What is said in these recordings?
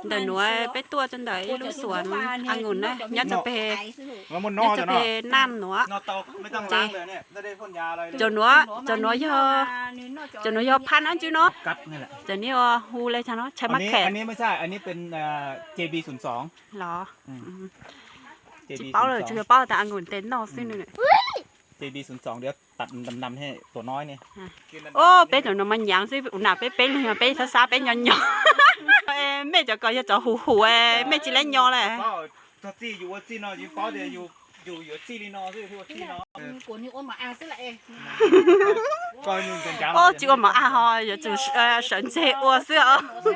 Ntawm nuav peb tuaj rau ntawm ib lub xuas angus na, nyob rau peg, nyob rau peg Naj nuav. Ces cov nuav, cov nuav yog, cov nuav yog phab nab ntswb no. Cov neb hu le cas no, tshaj mab khem los? Tsis paub lawm, tsuas yog paub tas angus tes noj xwb no. Os, peb cov nuav mas nyaav xwb, nam peb peb leeg, peb sab sab peb nyob nyob. Mej cov ko yog cov huv huv, mej tsis laib nyob lawm. Os, tsis ua mov aj ho yuav tsum sawv ntseg ua xwb os. Cov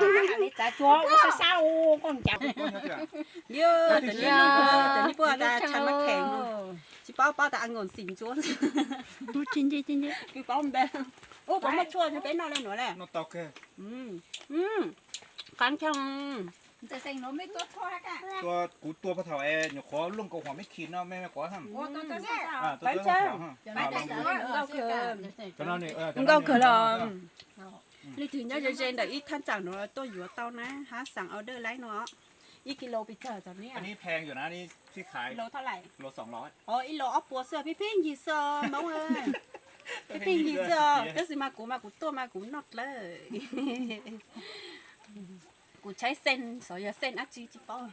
neb puab tas tshaj mab khem, tsis paub, paub tas angus xim ntsuab. Paub npe, puas muaj tshuaj rau peb noj le nuav le? Qab kheej. Kuv tua pag thaum nyuam qhuav looj kaus huam meb khi no mej quav. Nkauj kawg los. Leej twg nyob ze ze ntawm ib thaj tsam nuav tuaj yuav tau na, hab xaam order laib no. Ib kis lus pes tsawg cov neb? Ib lus ob puas xwb, pheej pheej yig xwb os Moob. Pheej pheej yig xwb os, tab sis mas kuv mas kuv tuaj mas kuv noj dlawb. Kuv tshaib xeej, xyov yog xeej dab tsi tsis paub.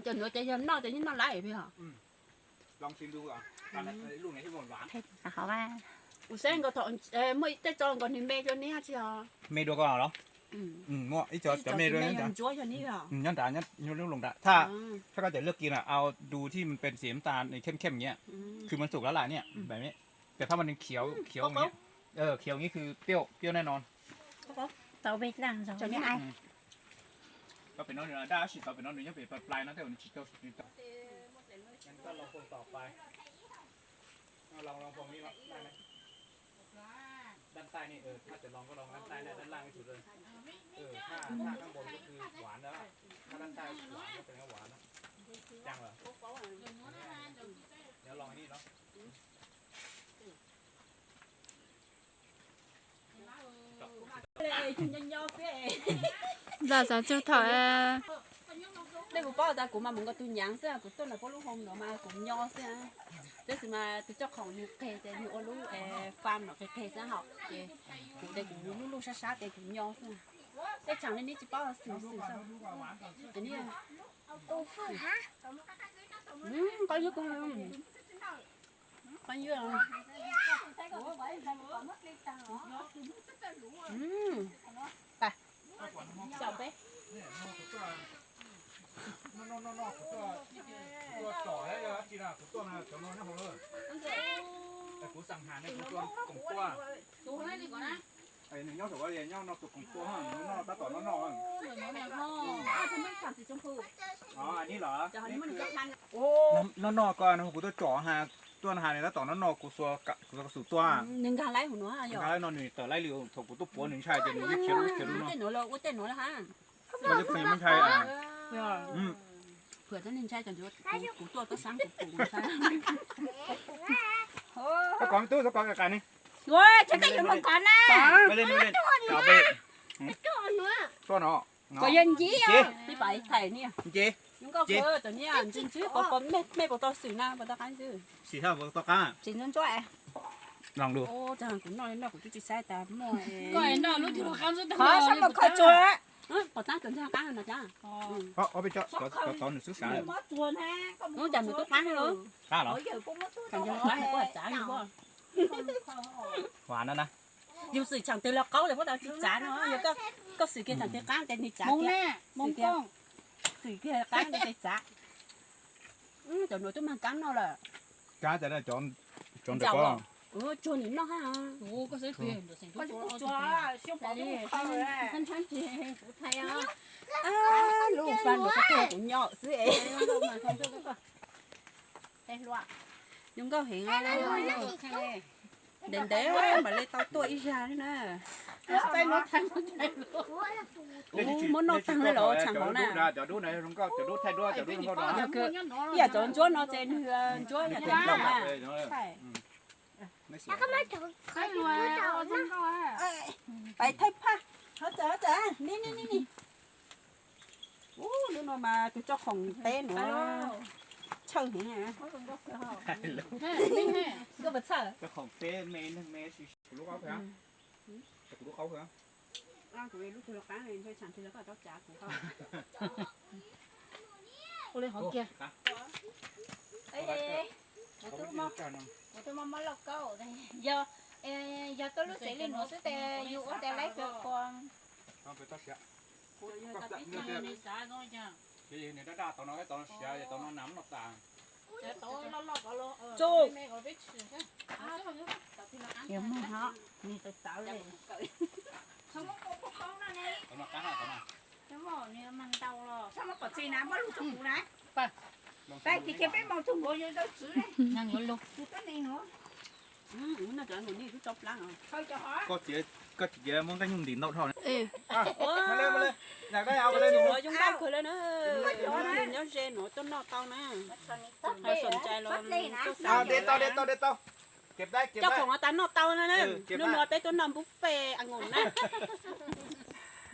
Cov nuav ces yog noj ces yeej noj laiv os. Kuv saib nkaus thaum muaj tej tso nkaus nwg me rau neb tsis os? Me dua ko los? Muaj ib co cov me dua. Nyob nrad, nyob lub loo nrad. Thaj koj cov lwaj kis na, ao du thij man pes xiv mv tas nws khem khem nyia, khwv man sum lab las nyia. Ces thaj man nws khiav khiav nyia, khiav nyia khwv peuj peuj nej no. Tau pem no nws daj tab sis tau pem no nws nyob pem plai plai no tej nws tsis tau. Dab ntaj ne, thaj cov no koj loo dab ntaj ne, dab laaj ib tug. Thaj, thaj kab npoo koj khwv huav na, thaj dab ntaj huav koj tau huav na. Caag lawm. Nyob loo ib no. Zam xav txug thaum, nej kuv paub tas kuv mas mus nkaus tug nyaav xwb, kuv tuaj ntawm puab lub hoo no mas kuv nyob xwb. Tab sis mas tus txoj qhoom nwg qeg ces nwg ua lub fam no qeg qeg xwb hos ces kuv ces kuv lub lub sab sab ces kuv nyob xwb. Tej tshaam le neb tsis paub xwm xwm xwb. Qab ywg kawg. Qab ywg. Nws nyob saum nyob no tus koom tua, nws noj tab tom noj noj. Noj noj ko no kuv tuaj tsom has, tuaj has nws tab tom noj noj kuv xuas, kuv xuas tua. Nws nkag laib hauv no, nkag laib no nws tawm laib li thaum kuv tuaj puav nws ntshai ces nws khiav lub khiav lub no. Tej nuav lawm ha. Tej nuav lawm ha. Phwm tab nws ntshai, kuv tuaj tab saab kuv pum ntshai. Xov kov tub, xov kov qas ni. Ua, tseem tej yuav mus kov na. Kov yog ncib, ib pab ib thais ni. Nceb. Nkauj kawg, cov nyiaj ntswg ntswg, mej puas tau xwm na, puas tau qaab xwb? Tsis tau qaab. Tsis ntsuab ntsuab. Los lug. Kuv noj li no kuv twb tsis saib tas muaj. Koj noj lub twg los qaab xwb. Qhov sab npau kho tsuag. Pom tab cov ntseeg qaab no cas. Ob peb cov tov nws xwb sav. Ub, cas nws tub qaab lawm. Qaab los? Huav no na. Yug xwm tshaam twg los qaub lawm, puab tau tsis tsav no, yog koj xwm kiag tshaam twg qaab ces nws tsav kiag. Xwm kiag qaab ces tsav. Cov nuav tub mag kaab noj lawm. Kaab tas cov ntawm ko. Tsuag nws noj hab. Lub fab nuav kuv nyo xwb es. Zoo nkauj heev. Ntev ntev mam li tau tuaj ib zag li na. Muab noj tag li los tshav hauv na. Ib yam cov ntsuab no ces nws ntsuab yam cov ploog na. Pais thaij phaj. Ub, lub no mas tus tsob khoom teb nuav tshawj heev. Yog tuaj lub tsev li nuav xwb tes yus ua tes laib kawg. Koj tsis muab nqaij nyuj ntim ntau dhau. Zoo nkauj kawg li na. Nyob ze nuav tuaj noj tau na. Tau de tau de tau. Coj khoom tas noj tau na. Hnub nuav peb tuaj noj buffet a ngus na.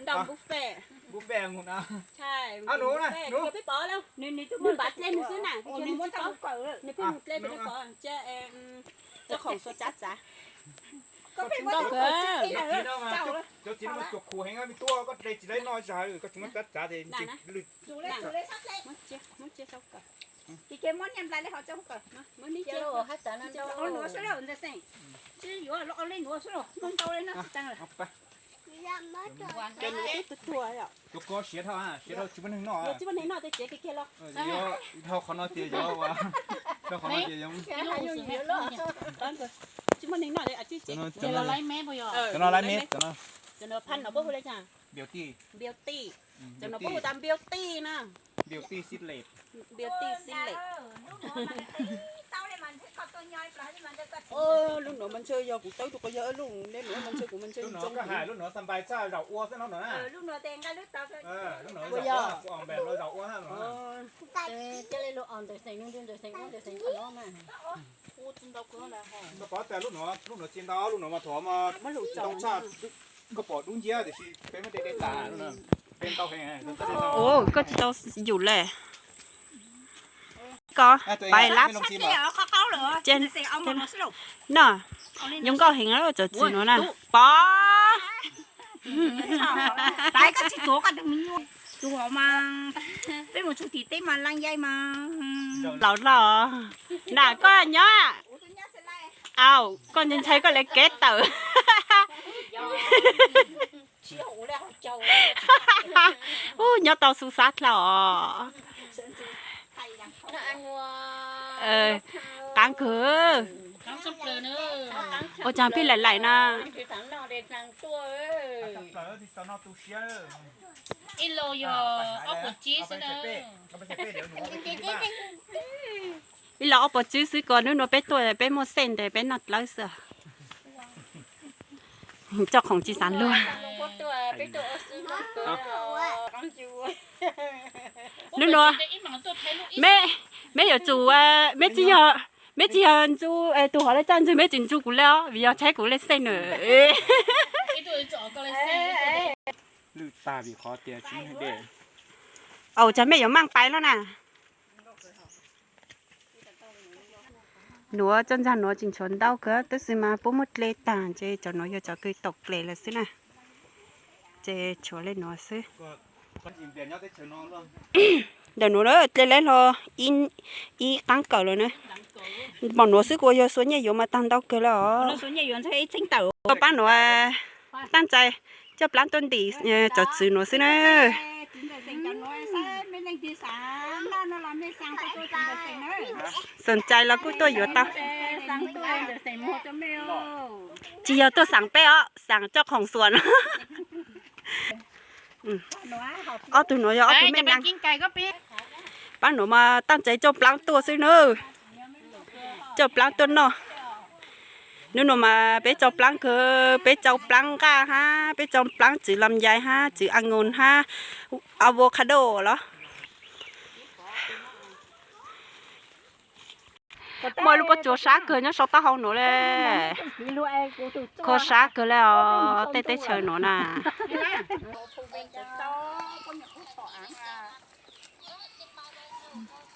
Ntaus buffet. Buffet a ngus na. Peb pom nws, nws twb muab npav dlej nws xwb na, nws pheej mus dlej pem pom. Coj khoom xuas tsav txav. Cov txiv no mas cuag khuv heev, tuaj koj de tsis laib noj zag, koj tsis muab tsav txav tes lwj. Tus ko siav dhau, siav dhau tsis muaj neeg noj. Tsis muaj neeg noj tes tsev kiag kiag los. Dhau qhov no tias yog, dhau qhov no tias yog. Tsis muaj neeg noj. Cov no laiv me, cov no. Cov no phaj no puab hu li cas? Beauty. Cov no puab hu tas beauty na. Beauty secret. Beauty secret. Lub nuav mas ntshe yog kuv tawb rau quas yawg lub, lub nuav mas ntshe kuv mas ntshe zoo. Lub nuav xab npais txhaj zaum ua xwb no na. Lub nuav tes nqaij lub tau. Lub nuav zaum ua. Koj pom tas lub nuav, lub nuav txi ntau, lub nuav mas thaum mas ntau tshaj, koj pom dub nciab tiam sis peb muab de de tas. Koj tsis tau yus le. Koj pais lab no, zoo nkauj heev lawm cov txiv nuav na. Pov. Peb mus txug tim teb mas laj yaij mas laus los. Na koj nyob. Au, koj ntshai ntshai koj le kev tawm. Ub, nyob tau xu xav dlhau os. Qaab kawg. Ua caag pheej laim laim na. Ib los ob puas tsib xwb, koj nub nuav peb tuaj peb muaj xej ntes peb noj dlawb xwb. Coj khoom tsis xav luag. Nub nuav meb yuav tsum, meb tsis yog, meb tsis yog ntxub tus hov le, txaj ntswg meb tsis ntxub kuv le os, vim yog tshaib kuv le xej na. Lwj tag vim qhov tias tsis muaj de. Au, cas mej yuav maaj pais lawm na. Nuav cov ntxag nuav tseem tshuav ntau kawg, tab sis mas puab muab dle taag, ces cov nuav yog cov kws taum dle lawm xwb na. Ces tshuav le nuav xwb. Ntawm nuav dle laib hlo ib qaab kawm lawm na. Pom nuav xwb kuj yog xuas nyiaj yuav mas taag ntau kawg lawm os. Paab nuav taag ntshai coj plaab tuaj ntim cov txwv nuav xwb na. Xoom cai los kuj tuaj yuav tau. Tsis yog tuaj xaam peb os, xaam coj khoom xuas no. Ob tug nuav yog ob tug mej naag. Paab nuav mas taag ntshai coj plaab tuaj xwb na. Coj plaab tuaj noj. Hnub no mas peb tsau plaab kawg, peb tsau plaab nqaj hab, peb tsau plaab txwv lam yais hab, txwv a ngoos hab, avocado los. Muaj lub pob tsuas sab kawg nyob sau taub hau nuav le. Kho sab kawg le os, tej teb chaws nuav na.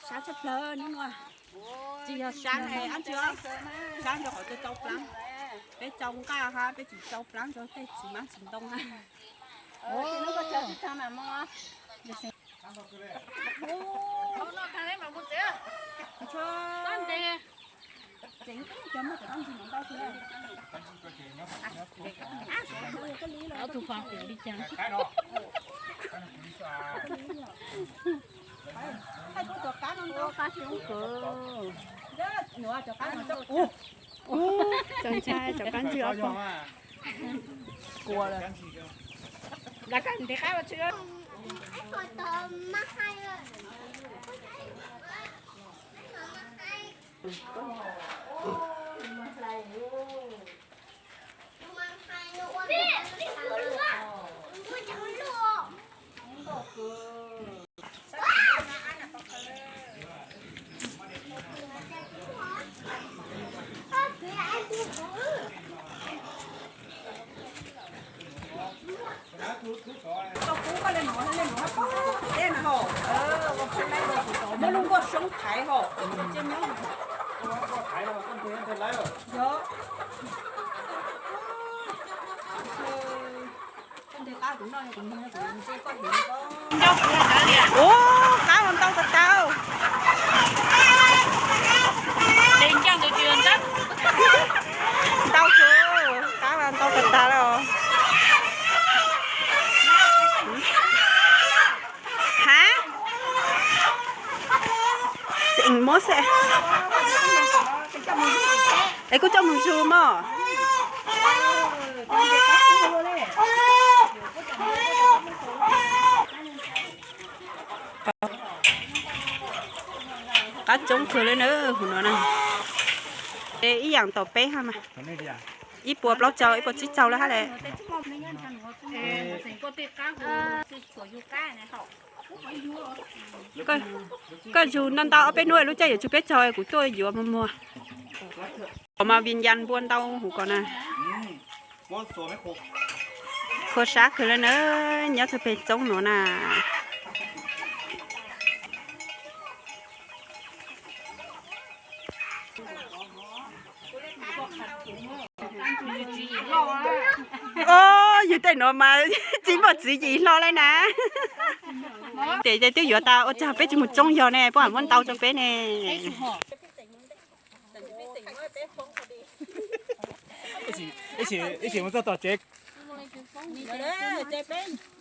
Sab tshaj plawg nub nua. Tsis yog sab, sab rau qhov tsau plaab. Peb tsau nqaj hab, peb tsis tsau plaab rau tej txiv hmab txiv ntoo hab. Cov ntshai cov kab ntswg ob pog. Koj pub koj le nuav, le nuav pub teb na hos. Muab lub nkuaj soob thaiv hos. Yog. Koj ntes qab kuv noj, kuv ntes koj hiv. Ua, qab los ntau tas tas. Ntau kawg, qab los ntau tas tas lawm. Hab, xeem mob xwb. Es kuj coj moog zug mog. Qab coob kawg le na, huv nuav na. Es ib yaam tom peb hab mas. Ib puas plaub caug, ib puas tsib caug le hab le. Koj zug ntau ntau ob peb hnub lub caij yuav tsug peb caug kuv tuaj yuav muag muag. Qhov mas vim yas npua ntau huv kom na. Khuv sab kawg le na, nyob txug peg txoob nuav na. Os, yug tej nuav mas tsis muaj tswv yim hlo le na. Tes twb yuav tas ua tsaug peb tsis mus tsoob yog ne, puab muab ntau rau peb ne.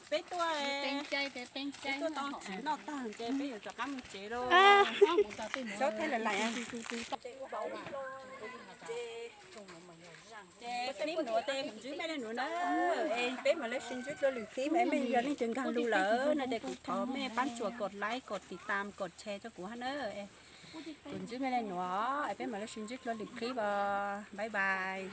Peb tuaj, peb tuaj tau txiv noj tag ces peb yuav rov qab mus tsev lauj. Xyov tej lawm lawm. Ces clip nuav tes kuv ntsib mej le nuav na, es peb mam le sib ntsib dlua lwm clip, es mej yog leej twg nkaag lug lawm no tes kuv thov mej paab tsuas kom like, kom tiv tam, kom share rau kuv hab na. Kuv ntsib mej le nuav, es peb mam le sib ntsib dlua lwm clip os. Bye bye.